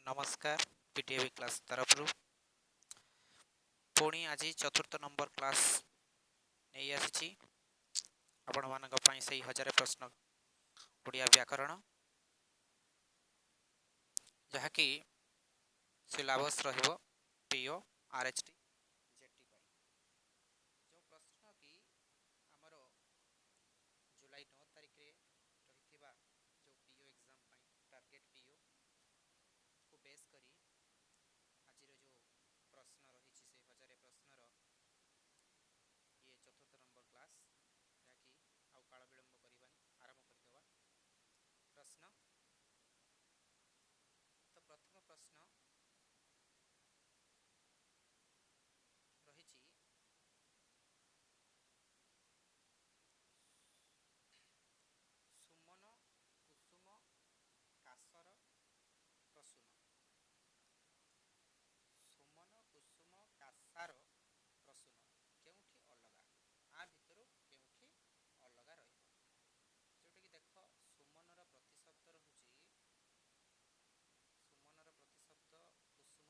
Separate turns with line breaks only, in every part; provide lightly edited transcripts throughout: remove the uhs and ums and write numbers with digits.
ନମସ୍କାର। ପିଟିଏବି କ୍ଲାସ୍ ତରଫରୁ ପୁଣି ଆଜି ଚତୁର୍ଥ ନମ୍ବର କ୍ଲାସ୍ ନେଇ ଆସିଛି ଆପଣମାନଙ୍କ ପାଇଁ ସେଇ 1000 ପ୍ରଶ୍ନ ଓଡ଼ିଆ ବ୍ୟାକରଣ, ଯାହାକି ସିଲାବସ୍ ରହିବ PO, R H T, JT ପାଇଁ। ଯେଉଁ ପ୍ରଶ୍ନ କି ଆମର ଜୁଲାଇ 9 ତାରିଖରେ ରହିଥିବା ଯେଉଁ ପିଓ ଏକ୍ଜାମ୍ ପାଇଁ, ଟାର୍ଗେଟ୍ ପିଓ କୁ ବେସ୍ କରି ଆଜିର ଯେଉଁ ପ୍ରଶ୍ନ ରହିଛି, ସେଇ 1000 ପ୍ରଶ୍ନର ଇଏ ଚତୁର୍ଥ ନମ୍ବର କ୍ଲାସ୍, ଯାହାକି ଆଉ କାଳ ବିଳମ୍ବ କରିବାନି, ଆରମ୍ଭ କରିଦେବା ପ୍ରଶ୍ନ। ତ ପ୍ରଥମ ପ୍ରଶ୍ନ ରହିଛି, ସୁମନ, କୁସୁମ, କାସର, ପ୍ରସୂନ। ସୁମନ, କୁସୁମ, କାସାର, ପ୍ରସୂନ କେଉଁଠି ଅଲଗା? ଆ ଭିତରୁ କେଉଁଠି ଅଲଗା ରହିବ? ଯେଉଁଟାକି ଦେଖ, ସୁମନର ପ୍ରତିଶବ୍ଦ ରହୁଛି, ସୁମନର ପ୍ରତିଶବ୍ଦ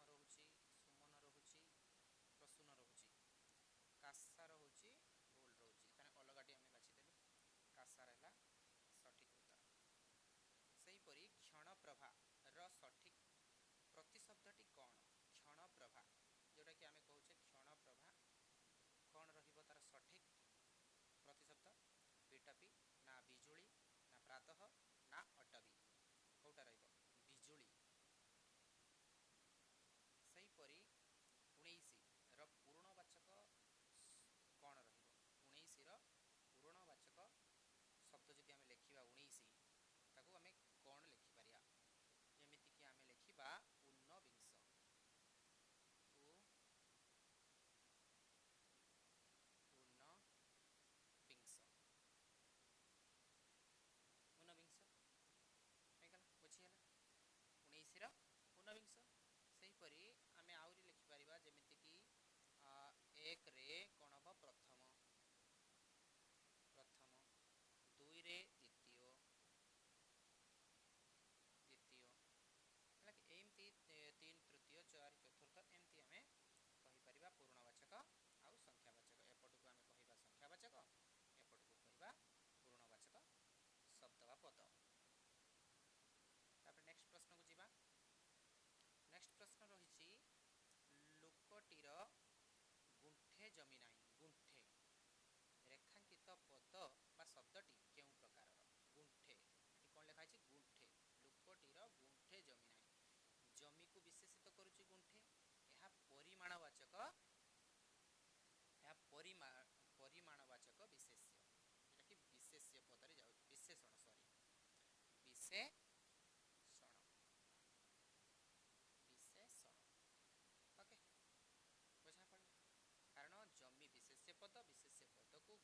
କୁସୁମ ରହୁଛି, ସୁମନ ରହୁଛି, ପ୍ରସୂନ ରହୁଛି, କାସାର ହେଉଛି ଭୁଲ ରହୁଛି। ତାହେଲେ ଅଲଗାଟି ଆମେ ବାଛିଦେଲୁ, କାସାର ହେଲା ସଠିକ ଉତ୍ତର। ସେହିପରି କ୍ଷଣପ୍ରଭାର ସଠିକ ପ୍ରତିଶବ୍ଦଟି କ'ଣ? କ୍ଷଣପ୍ରଭା, ଯେଉଁଟାକି ଆମେ କହୁଛେ କ୍ଷଣପ୍ରଭା, କ'ଣ ରହିବ ତାର ସଠିକ ପ୍ରତିଶବ୍ଦ? ବିଟପି ନା ବିଜୁଳି ନା ପ୍ରାତଃ ନା ଅଟବି? କେଉଁଟା ରହିବ? ବିଜୁଳି। ସେହିପରି 19ର ପୂରଣବାଚକ କ'ଣ ରହିବ? 19ର ପୂରଣବାଚକ ଶବ୍ଦ ଯଦି ଆମେ ଲେଖିବା 19, ତାକୁ ଆମେ କ'ଣ ଲେଖିପାରିବା? ଯେମିତିକି ଆମେ ଲେଖିବା ଊନବିଂଶ, ଉ ଊନବିଂଶ, ଊନବିଂଶ ହେଇଗଲା। ବୁଝିହେଲା? 19ର ଊନବିଂଶ। ସେହିପରି ଆମେ ଆହୁରି ଲେଖିପାରିବା, ଯେମିତିକି 1ରେ କ'ଣ ହେବ? ପ୍ରଥମ, ପ୍ରଥମ। 2ରେ ଦ୍ୱିତୀୟ, ଦ୍ୱିତୀୟ। ହେଲା କି? ଏମିତି 3 ତୃତୀୟ, 4 ଚତୁର୍ଥ, ଏମିତି ଆମେ କହିପାରିବା ପୂରଣବାଚକ ଆଉ ସଂଖ୍ୟାବାଚକ। ଏପଟକୁ ଆମେ କହିବା ସଂଖ୍ୟାବାଚକ, ଏପଟକୁ କହିବା ପୂରଣବାଚକ ଶବ୍ଦ ବା ପଦ। ତାପରେ ନେକ୍ସଟ ପ୍ରଶ୍ନକୁ ଯିବା। ନେକ୍ସଟ ପ୍ରଶ୍ନ ରହିଛି, ଲୋକଟିର ଗୁଣ୍ଠେ ଜମି ନାହିଁ, ଗୁଣ୍ଠେ ରେଖାଙ୍କିତ ପଦ ବା ଶବ୍ଦଟି କେଉଁ ପ୍ରକାରର? ଗୁଣ୍ଠେ, ଏଠି କ'ଣ ଲେଖା ହେଇଛି? ଗୁଣ୍ଠେ, ଲୋକଟିର ଗୁଣ୍ଠେ ଜମି ନାହିଁ। ଜମିକୁ ବିଶେଷିତ କରୁଛି ଗୁଣ୍ଠେ। ଏହା ପରିମାଣବାଚକ, ଏହା ପରିମାଣବାଚକ ବିଶେଷ୍ୟ, ଯେଉଁଟାକି ବିଶେଷ୍ୟ ପଦରେ ଯାଉଛି, ବିଶେଷଣ, ସରି, ବିଶେଷଣ, ବିଶେଷଣ। ଓକେ, ବୁଝା ପଡ଼ିଲା? କାରଣ ଜମି ବିଶେଷ୍ୟ ପଦ, ବିଶେଷ୍ୟ ପଦକୁ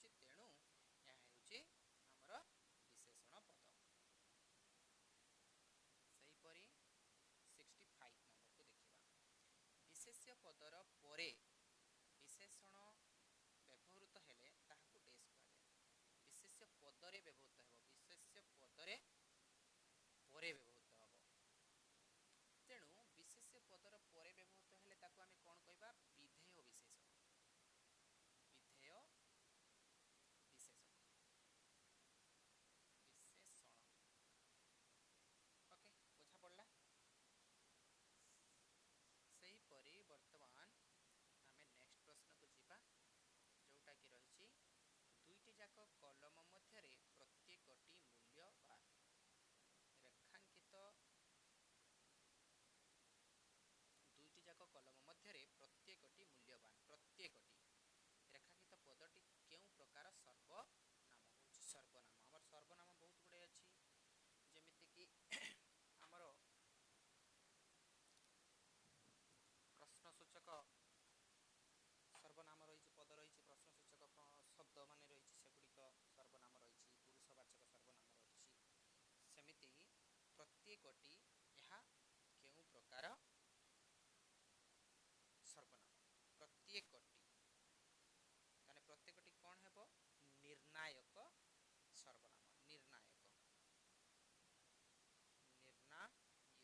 ଗୁଣ୍ଠେ କ'ଣ କରୁଛି? ବିଶେଷିତ କରୁଛି। ତେଣୁ ଏହା ହେଉଛି ଆମର ବିଶେଷଣ ପଦ। ସେହିପରି 65 ନମ୍ବରକୁ ଦେଖିବା। ବିଶେଷ୍ୟ ପଦର ପରେ ବିଶେଷଣ ବ୍ୟବହୃତ ହେଲେ ତାହାକୁ ଡେସ୍ କୁହାଯାଏ। ବିଶେଷ୍ୟ ପଦରେ ବ୍ୟବହୃତ ହେବ, ବିଶେଷ୍ୟ ପଦରେ ପରେ ବ୍ୟବହୃତ ହେବ। ତେଣୁ ବିଶେଷ୍ୟ ପଦର ପରେ ବ୍ୟବହୃତ ହେଲେ ତାକୁ ଆମେ କ'ଣ କହିବା? ବିଧେୟ ବିଶେଷଣ, ବିଧେୟ ବିଶେଷଣ, ବିଶେଷଣ। ଓକେ, ବୁଝା ପଡ଼ିଲା? ସେହିପରି ବର୍ତ୍ତମାନ ଆମେ ନେକ୍ସଟ ପ୍ରଶ୍ନକୁ ଯିବା, ଯେଉଁଟାକି ରହିଛି, ଦୁଇଟି ଯାକ କଲମ ମଧ୍ୟରେ ପ୍ରତ୍ୟେକଟି ମୂଲ୍ୟବାନ। ରେଖାଙ୍କିତ ଦୁଇଟି ଯାକ କଲମ ମଧ୍ୟରେ ପ୍ରତ୍ୟେକଟି ମୂଲ୍ୟବାନ, ପ୍ରତ୍ୟେକଟି ରେଖାଙ୍କିତ ପଦଟି କେଉଁ ପ୍ରକାର ସର୍ବନାମ ହେଉଛି? ସର୍ବନାମ, ଆମର ସର୍ବନାମ ବହୁତ ଗୁଡ଼ିଏ ଅଛି। ଯେମିତିକି ଆମର ପ୍ରଶ୍ନସୂଚକ ସର୍ବନାମ ରହିଛି, ପଦ ରହିଛି, ପ୍ରଶ୍ନସୂଚକ ଶବ୍ଦ ମାନେ ରହିଛି, ସେଗୁଡ଼ିକ ସର୍ବନାମ ରହିଛି, ପୁରୁଷବାଚକ ସର୍ବନାମ ରହିଛି। ସେମିତି ପ୍ରତ୍ୟେକଟି, ଏହା କେଉଁ ପ୍ରକାର ସର୍ବନାମ? ପ୍ରତ୍ୟେକଟି, ତାହେଲେ ପ୍ରତ୍ୟେକଟି କ'ଣ ହେବ? ନିର୍ଣ୍ଣାୟକ ସର୍ବନାମ, ନିର୍ଣ୍ଣାୟକ, ନିର୍ଣ୍ଣାୟକ।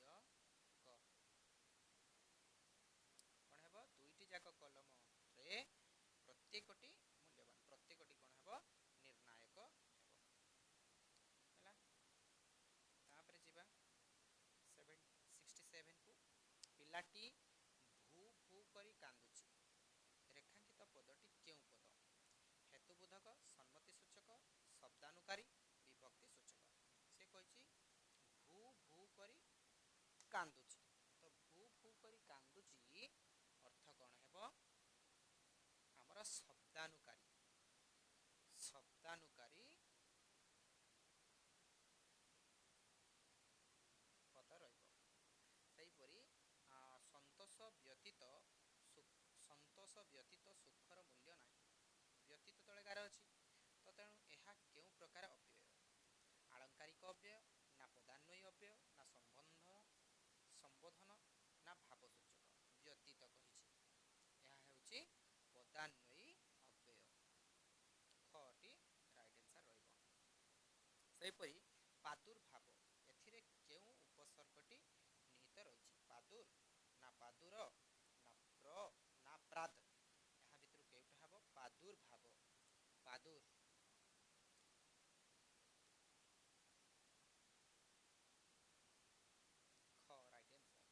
ପିଲାଟି ଭୁ ଭୁ କରି କାନ୍ଦୁଛି, ରେଖାଙ୍କିତ ପଦଟି କେଉଁ ପଦ? ହେତୁବୋଧକ, ସମ୍ମତି ସୂଚକ, ଶବ୍ଦାନୁକାରୀ, ବିଭକ୍ତି ସୂଚକ। ସେ କହିଛି ଭୁ ଭୁ କରି କାନ୍ଦୁଛି, ତ ଭୁ ଭୁ କରି କାନ୍ଦୁଛି ଅର୍ଥ କ'ଣ ହେବ? ଆମର ଶବ୍ଦାନୁକାରୀ, ଶବ୍ଦାନୁକାରୀ ପଦ ରହିବ। ସେହିପରି ସନ୍ତୋଷ ବ୍ୟତୀତ, ସନ୍ତୋଷ ବ୍ୟତୀତ ସୁଖର ମୂଲ୍ୟ ନାହିଁ, ବ୍ୟତୀତ ତଳେ ଗାର ଅଛି, ତ ତେଣୁ ଏହା କେଉଁ ପ୍ରକାର ଅବ୍ୟୟ? ଆଳଙ୍କାରିକ ଅବ୍ୟୟ ନା ପଦାନ୍ୱୟୀ ଅବ୍ୟୟ ନା ସମ୍ବନ୍ଧ ସମ୍ବୋଧନ ନା ଭାବସୂଚକ? ବ୍ୟତୀତ କହିଛି, ଏହା ହେଉଛି ପଦାନ୍ୱୟୀ ଅବ୍ୟୟ। ଖଟି ରାଇଟ୍ ଆନ୍ସର୍ ରହିବ। ସେହିପରି ପାଦୁର୍ଭାବ, ଏଥିରେ କେଉଁ ଉପସର୍ଗଟି ନିହିତ ରହିଛି? ପାଦୁର ନା ପାଦୁର ନା ପ୍ର ନା ପ୍ରାଦ, ଏହା ଭିତରୁ କେଉଁଟା ହେବ? ପାଦୁର୍ଭାବ, ପାଦୁର। ଖ ରାଇଟ୍ ଆନ୍ସର୍।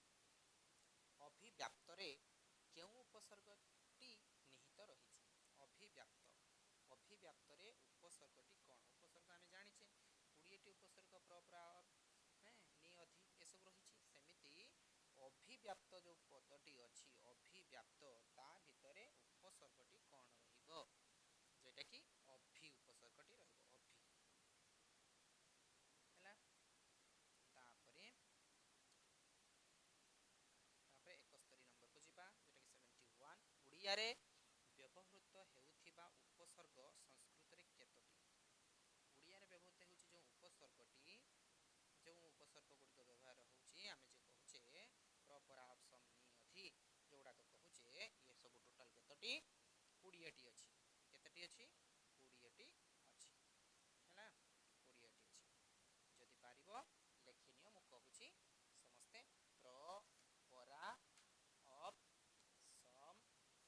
ଅଭିବ୍ୟାପ୍ତରେ କେଉଁ ଉପସର୍ଗଟି ନିହିତ ରହିଛି? ଅଭିବ୍ୟାପ୍ତ, ଅଭିବ୍ୟାପ୍ତରେ ଉପସର୍ଗଟି କ'ଣ? ଉପସର୍ଗ ଆମେ ଜାଣିଛେ 20ଟି ଉପସର୍ଗ, ପ୍ର, ପ୍ରା, ନି, ଅଧି ଏସବୁ ରହିଛି। ସେମିତି ଅଭିବ୍ୟାପ୍ତ ଯେଉଁ ପଦଟି ଅଛି ଅଭିବ୍ୟାପ୍ତ, ତା ଭିତରେ ଉପସର୍ଗଟି କ'ଣ ରହିବ? ଯେଉଁଟାକି ଅଭି ଉପସର୍ଗଟି ରହିବ, ଅଭି। ହେଲା। ତାପରେ 71 ନମ୍ବରକୁ ଯିବା, ଯେଉଁଟାକି 71। ଓଡ଼ିଆରେ ବ୍ୟବହୃତ ହେଉଥିବା ଉପସର୍ଗ ସଂସ୍କୃତରେ କେତୋଟି? ଓଡ଼ିଆରେ ବ୍ୟବହୃତ ହେଉଛି ଯେଉଁ ଉପସର୍ଗଟି, ଯେଉଁ ଉପସର୍ଗ ଗୁଡ଼ିକ ବ୍ୟବହାର ହେଉଛି, ଆମେ ଯେଉଁ କହୁଛେ ପ୍ରପରା, ଅପସମ୍, ନି, ଅଧି ଯେଉଁଗୁଡ଼ାକ କହୁଛେ, ଇଏ ସବୁ ଟୋଟାଲ କେତୋଟି? 20ଟି ଅଛି। କେତୋଟି ଅଛି? 20ଟି ଅଛି। ହେଲା, 20ଟି ଅଛି। ଯଦି ପାରିବ ଲେଖିନିଅ, ମୁଁ କହୁଛି ସମସ୍ତେ। ପ୍ର, ପରା, ଅପ୍, ସମ୍,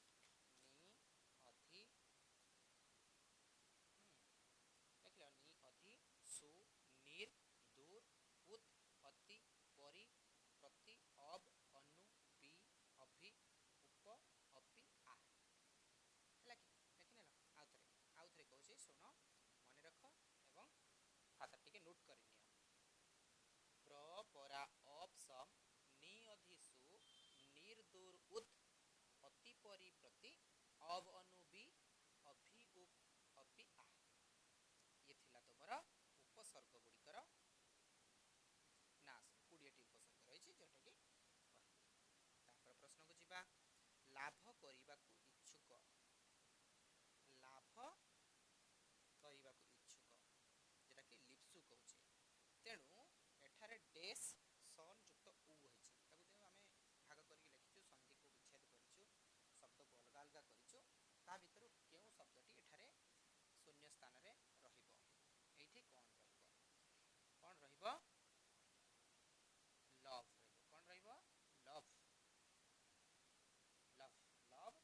ନି, ଅଧି, ଲେଖିଲ, ନି, ଅଧି, ସୁ, ନିର୍, ଦୁର୍, ଉତ୍, ଅତି, ପରି, ପ୍ରତି, ଅବ୍, ଅନୁ, ବି, ଅଭି, ଉପ, ଅପି, ଆ। ହେଲା କି? ଲେଖିନେଲ? ଆଉ ଥରେ କହୁଛି ଶୁଣ, ମନେ ରଖ ଏବଂ ଖାତା ଟିକେ ନୋଟ୍ କରିନିଅ। ପ୍ର, ପରା, ଅପ୍, ସମ୍, ନି, ଅଧି, ସୁ, ନିର୍, ଦୁର୍, ଉତ୍, ଅତି, ପରି, ପ୍ରତି, ଅବ୍, ଅନୁ, ବି, ଅଭି, ଉପ, ଅପି, ଆ। ଇଏ ଥିଲା ତୁମର ଉପସର୍ଗ ଗୁଡ଼ିକର ନାଁ ସବୁ। 20ଟି ଉପସର୍ଗ ରହିଛି ଯେଉଁଟାକି କହିଲି। ତାପରେ ପ୍ରଶ୍ନକୁ ଯିବା। ଲାଭ କରିବାକୁ ଇଚ୍ଛୁକ, ଲାଭ କରିବାକୁ ଇଚ୍ଛୁକ ଯେଉଁଟାକି ଲିପ୍ସୁ କହୁଛେ, ତେଣୁ ଏଠାରେ ଡେସ୍ ସନ୍ ଯୁକ୍ତ ଉ ହେଇଛି। ତାକୁ ତେଣୁ ଆମେ ଭାଗ କରିକି ଲେଖିଛୁ, ସନ୍ଧିକୁ ବିଚ୍ଛେଦ କରିଛୁ, ଶବ୍ଦକୁ ଅଲଗା ଅଲଗା କରିଛୁ। ତା ଭିତରୁ କେଉଁ ଶବ୍ଦଟି ଏଠାରେ ଶୂନ୍ୟ ସ୍ଥାନରେ ରହିବ? ଏଇଠି କ'ଣ ରହିବ? କ'ଣ ରହିବ? ଲଭ୍ ରହିବ। କ'ଣ ରହିବ? ଲଭ୍, ଲଭ୍, ଲଭ୍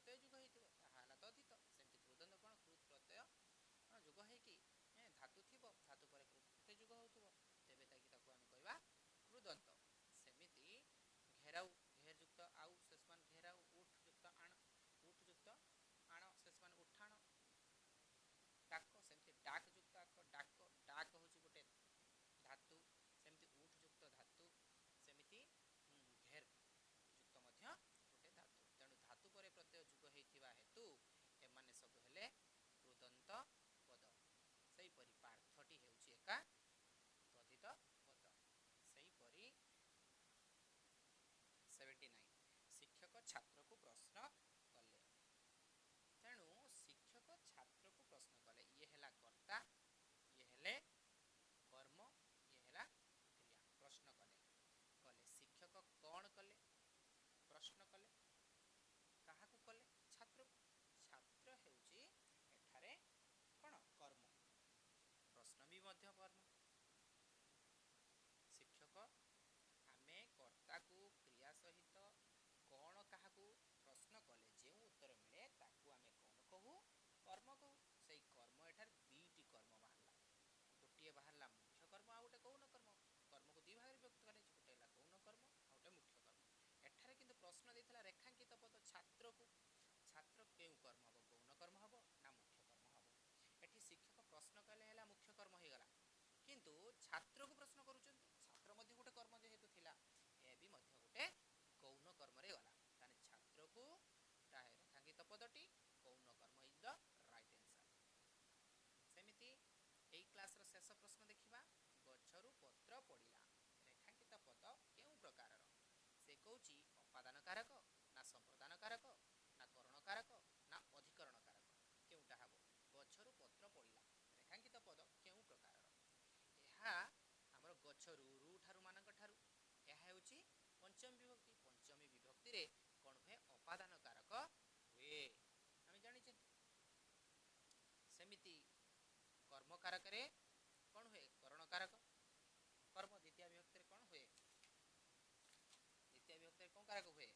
ପ୍ରତ୍ୟୟ ଯୁଗ ହେଇଥିବ ତାହା ହେଲା ତଦ୍ଧିତ। ସେମିତି କୃଦନ୍ତ କ'ଣ? କୃତ ପ୍ରତ୍ୟୟ କ'ଣ ଯୋଗ ହେଇକି ଧାତୁ ଥିବ, ଧାତୁ ପରେ କୃତ ପ୍ରତ୍ୟୟ ଯୁଗ ହେଉଥିବ, ତେବେ ତାକି ତାକୁ ଆମେ କହିବା କୃଦନ୍ତ। ସେମିତି ଘେରାଉ, ଘେର ଯୁକ୍ତ ଆଉ ଶେଷମାନ ଘେରାଉ, ଉଠ ଯୁକ୍ତ ଆଣ, ଉଠ ଯୁକ୍ତ ଆଣ ଶେଷମାନ ଉଠାଣ, ଡାକ। ସେମିତି ଡାକ ଯୁକ୍ତ ଆକ, ଡାକ, ଡାକ ହେଉଛି ଗୋଟେ ଧାତୁ, ସେମିତି ଉଠ ଯୁକ୍ତ ଧାତୁ, ସେମିତି ଘେର ଯୁକ୍ତ ମଧ୍ୟ ଗୋଟେ ଧାତୁ। ତେଣୁ ଧାତୁ ପରେ ପ୍ରତ୍ୟୟ ଯୁଗ ହେଇଥିବା ହେତୁ ଏମାନେ ସବୁ ହେଲେ କୃଦନ୍ତ ପଦ। ସେହିପରି ପାର୍ଥଟି ହେଉଛି ଏକା ତଦ୍ଧିତ ପଦ। ସେହିପରି 79, ଶିକ୍ଷକ ଛାତ୍ରକୁ ପ୍ରଶ୍ନ କଲେ। ତେଣୁ ଶିକ୍ଷକ ଛାତ୍ରକୁ ପ୍ରଶ୍ନ କଲେ, ଇଏ ହେଲା କର୍ତ୍ତା, ଇଏ ହେଲେ କର୍ମ, ଇଏ ହେଲା କ୍ରିୟା। ପ୍ରଶ୍ନ କଲେ, କଲେ ଶିକ୍ଷକ କ'ଣ କଲେ? ପ୍ରଶ୍ନ କଲେ, କାହାକୁ କଲେ? ଛାତ୍ରକୁ। ଛାତ୍ର ହେଉଛି ଏଠାରେ କ'ଣ? କର୍ମ। ପ୍ରଶ୍ନ ବି ମଧ୍ୟ କର୍ମ। ଶିକ୍ଷକ, ଆମେ କର୍ତ୍ତାକୁ କ୍ରିୟା ସହିତ କ'ଣ କାହାକୁ ପ୍ରଶ୍ନ କଲେ ଯେଉଁ ଉତ୍ତର ମିଳେ ତାକୁ ଆମେ କ'ଣ କହୁ? କର୍ମ କହୁ। ସେଇ କର୍ମ ଏଠାରେ ଦୁଇଟି କର୍ମ ବାହାରିଲା। ଗୋଟିଏ ବାହାରିଲା ମୁଖ୍ୟ କର୍ମ, ଆଉ ଗୋଟେ ଗୌଣ କର୍ମ। କର୍ମକୁ ଦୁଇ ଭାଗରେ ବିଭକ୍ତ କରାଯାଇଛି, ଗୋଟେ ହେଲା ଗୌଣ କର୍ମ ଆଉ ଗୋଟେ ମୁଖ୍ୟ କର୍ମ। ଏଠାରେ କିନ୍ତୁ ପ୍ରଶ୍ନ ଦେଇଥିଲା ରେଖାଙ୍କିତ ପଦ ଛାତ୍ରକୁ। ଛାତ୍ର କେଉଁ କର୍ମ ହେବ? ଗୌଣ କର୍ମ ହେବ ନା ମୁଖ୍ୟ କର୍ମ ହେବ? ଏଠି ଶିକ୍ଷକ ପ୍ରଶ୍ନ କଲେ ହେଲା ମୁଖ୍ୟ କର୍ମ ହେଇଗଲା, କିନ୍ତୁ ଛାତ୍ରକୁ ପ୍ରଶ୍ନ କରୁଛନ୍ତି, ଛାତ୍ର ମଧ୍ୟ ଗୋଟେ କର୍ମ ଯେହେତୁ ଥିଲା, ଏ ବି ମଧ୍ୟ ଗୋଟେ ଗୌଣ କର୍ମରେ ଗଲା। ତାହେଲେ ଛାତ୍ରକୁ ରେଖାଙ୍କିତ ପଦଟି ଗୌଣ କର୍ମ is the right answer. ସେମିତି ଏଇ କ୍ଲାସର ଶେଷ ପ୍ରଶ୍ନ ଦେଖିବା। ଗଛରୁ ପତ୍ର ପଡ଼ିଲା, ରେଖାଙ୍କିତ ପଦ କେଉଁ ପ୍ରକାରର? ସେ କହୁଛି ଅପାଦାନ କାରକ ନା ସମ୍ପ୍ରଦାନ କାରକ ନା କରଣ କାରକ ନା ଅଧିକରଣ କାରକ, କେଉଁଟା ହେବ? ଗଛରୁ ପତ୍ର ପଡ଼ିଲା, ରେଖାଙ୍କିତ ପଦ କେଉଁ ପ୍ରକାରର? ଏହା ଆମର ଗଛରୁ, ରୁ ଠାରୁ, ମାନଙ୍କ ଠାରୁ, ଏହା ହେଉଛି ପଞ୍ଚମୀ ବିଭକ୍ତି। ପଞ୍ଚମୀ ବିଭକ୍ତିରେ କ'ଣ ହୁଏ? ଅପାଦାନ କାରକ ହୁଏ, ଆମେ ଜାଣିଛନ୍ତି। ସେମିତି କର୍ମକାରକରେ କ'ଣ ହୁଏ? କରଣ କାରକ କର୍ମ। ଦ୍ୱିତୀୟ ବିଭକ୍ତିରେ କ'ଣ ହୁଏ? ଦ୍ୱିତୀୟ ବିଭକ୍ତିରେ କେଉଁ କାରକ ହୁଏ?